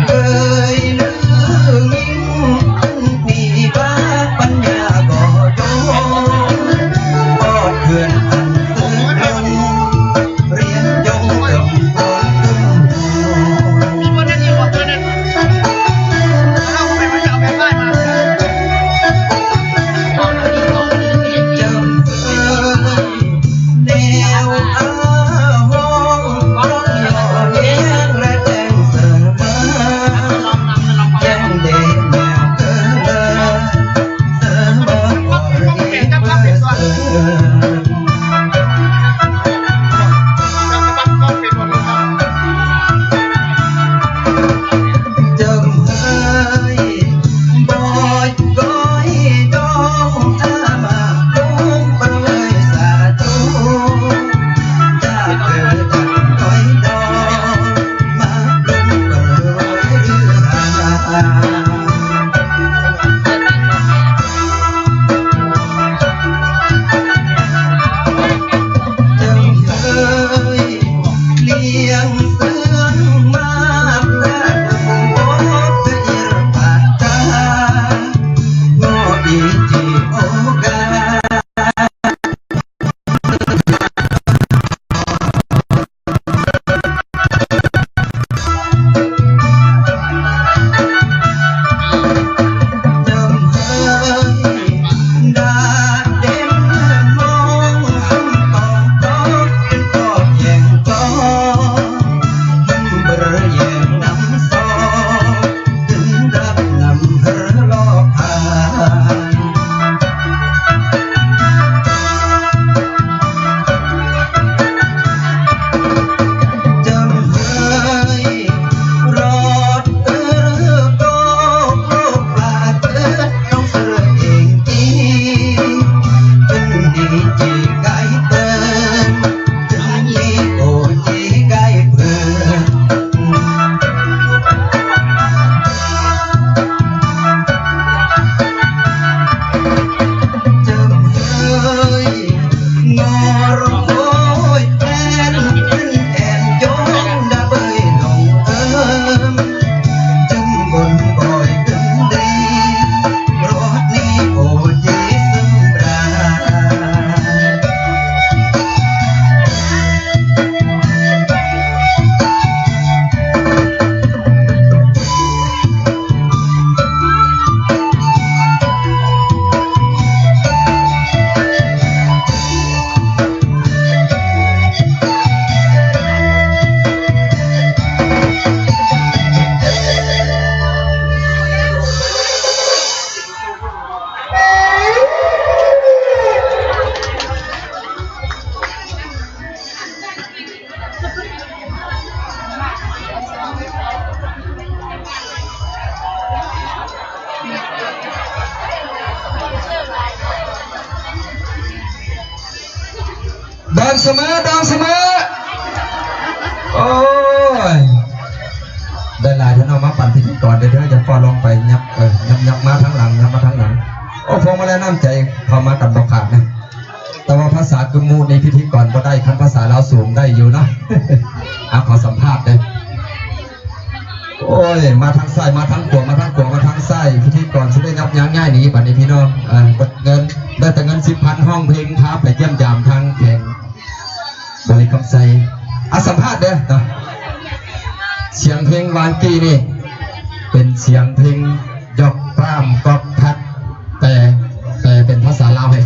ເຄີຍລືຍິນ ມີບາກປັນຍາບໍ່ດົນ ຮອດເຮືອນອັນເຕີນລົ້ນ ຮຽນຈົບເຖິງ ດອນສະເໝີ ດອນສະເໝີ ໂອ້ຍ ໄດ້ຫຼາຍແທ້ເນາະ ມາປັນພິທີກອນເດີ ເດີ ຢ່າຟ້າວລົງໄປ ຫຍັບ ເອີ ຫຍັບ ຫຍັບມາທາງຫຼັງ ຫຍັບມາທາງຫຼັງ ໂອ້ ພວງມາໄລນ້ຳໃຈເຂົ້າມາກັນບໍ່ຂາດນະ. ແຕ່ວ່າພາສາກຶມມຸນີ້ພິທີກອນບໍ່ໄດ້ ຄັນພາສາລາວສູງໄດ້ຢູ່ເນາະ. ອ່ະ ຂໍສຳພາດເດີ້. ໂອ້ຍ ມາທາງຊ້າຍ ມາທາງຂວາ ມາທາງຂວາ ມາທາງຊ້າຍ ພິທີກອນຊິໄດ້ນັບຍາງຍ້າຍໜີບັດນີ້ພີ່ນ້ອງ. ເອີ ເບິດເງິນ ໄດ້ແຕ່ເງິນສິບພັນ ຮ້ອງເພງ ພາໄປຢ້ຽມຢາມທາງແຂວງບໍລິຄຳໄຊ. ອ່ະ ສຳພາດເດີ້ເນາະ. ສຽງເພງວາງກີ້ນີ້ ເປັນສຽງເພ